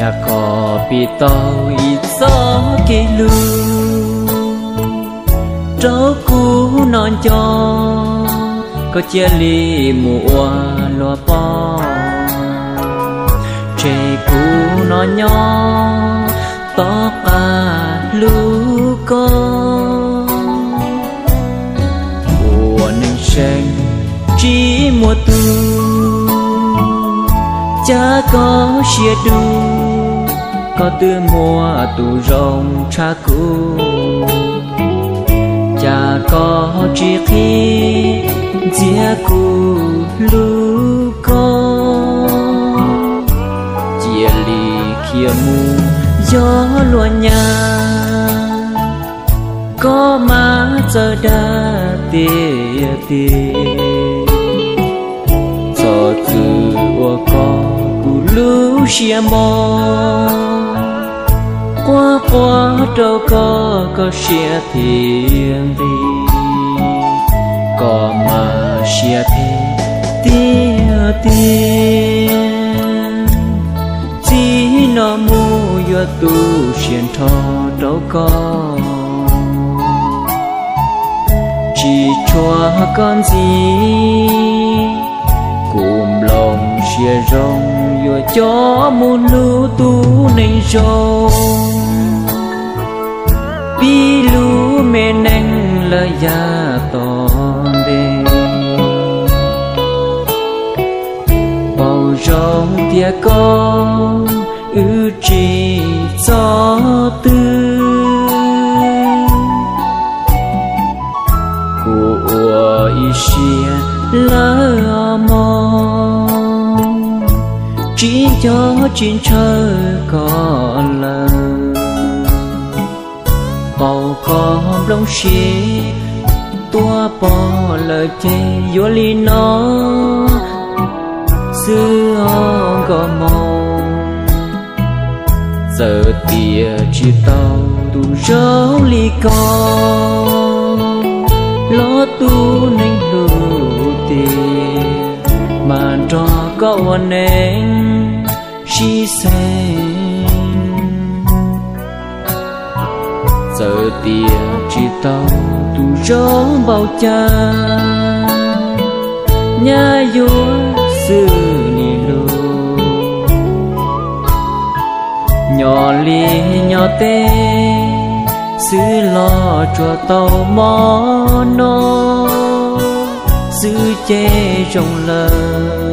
Yog koj pib tau ib txoj kev hlub rau kuv no nco, koj cia li mus ua luag poj, tseg kuv no nyob tom qab hlub koj. Ua neej seem tsis muaj tus, cas koj siab dub, koj twb muaj tus zoo tshaj kuv, cas koj tsis qhib ntxias kuv hlub koj. Cia li khiav mus yog luag nyab, koj mas txawj dag tiag tiag. Txhob txwm ua koj kuv lub siab mob, quaj quaj rau koj koj siab thiaj nqis, koj mas siab phem tiag tiag. Txij no mus yuav tu siab nrho rau koj, tsis tshua koj ntxiv, kuv nplooj siab zoo yuav coj mus hlub tus neeg zoo, pib lub me neej lawm yav tom ntej. Paub zoo tias koj wb tsis txhob twg, kuv ua ib siab lawm os mog, tsis nco tsis ntshaw koj lawm. Paub koj nplooj siab tuaj pom lawm ces yuav li no xwb os nkauj Hmoob. Txawm tias tsis tau tus zoo li koj, los tus neeg hlub tiag mas nrog koj ua neej sib xeem. Txawm tias tsis tau tus zoo npaum cas, nyab yuav xwb nim lug, nyob li nyob teb xwb los tsuas tau mob no xwb ces zoo lawm.